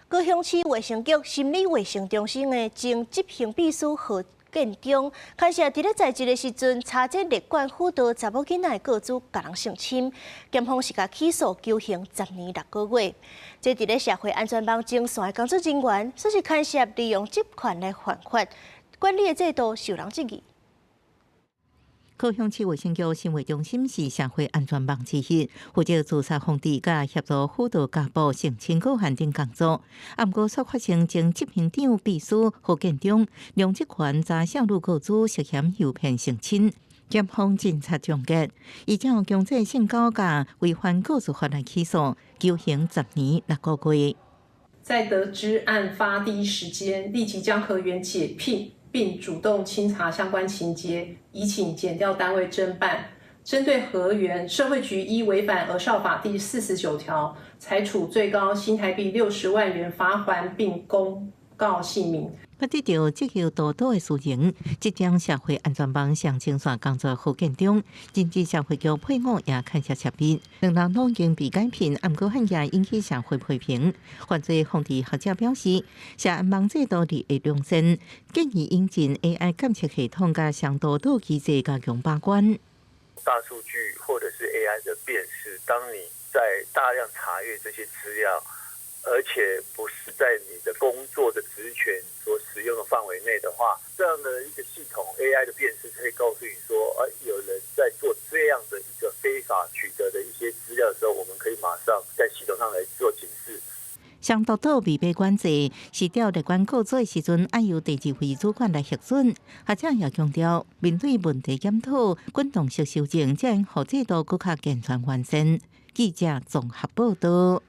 高雄市衛生局心理衛生中心的前執行秘書何建中，牽涉佇咧在職的時陣，查這列管輔導查某囡仔的個資共人性侵，檢方是共起訴求刑10年6個月。這佇咧社會安全網前線的工作人員，煞是牽涉利用職權來犯法，管理的制度受人質疑。高雄市衛生局心衛中心是社會安全網之一，負責自殺防治佮協助輔導家暴、性侵個案等工作。啊，毋過煞發生前執行長秘書何建中，用職權查少女個資涉嫌誘騙性侵，檢方偵查終結，依照強制性交佮違反個資法來起訴，求刑10年6個月。在得知案發第一時間，立即將何員解聘，並主動清查相關情節，移請檢調單位偵辦。針對何員，社會局依違反兒少法第49條，裁處最高新台幣60萬元罰鍰，並公告姓名。不得到這項多多的事情，這將社會安全網上前線工作何建中，甚至社會局配偶也牽涉涉入，兩人攏已經被解聘，毋過漢也引起社會批評。犯罪防治學者表示，社安網制度日益良善，建議引進 AI 監測系統佮雙督導機制加強把關。大數據或者是 AI 的辨識，當你在大量查閱這些資料，而且不是在你的工作的職權所使用的範圍內的話，這樣的一個系統 AI 的辨識可以告訴你說，有人在做這樣的一個非法取得的一些資料的時候，我們可以馬上在系統上來做警示。雙督導未被管制，是調列管個資的時陣，愛由第二位主管來核准。學者也強調，面對問題檢討、滾動式修正，才能予制度閣較健全完善。記者綜合報道。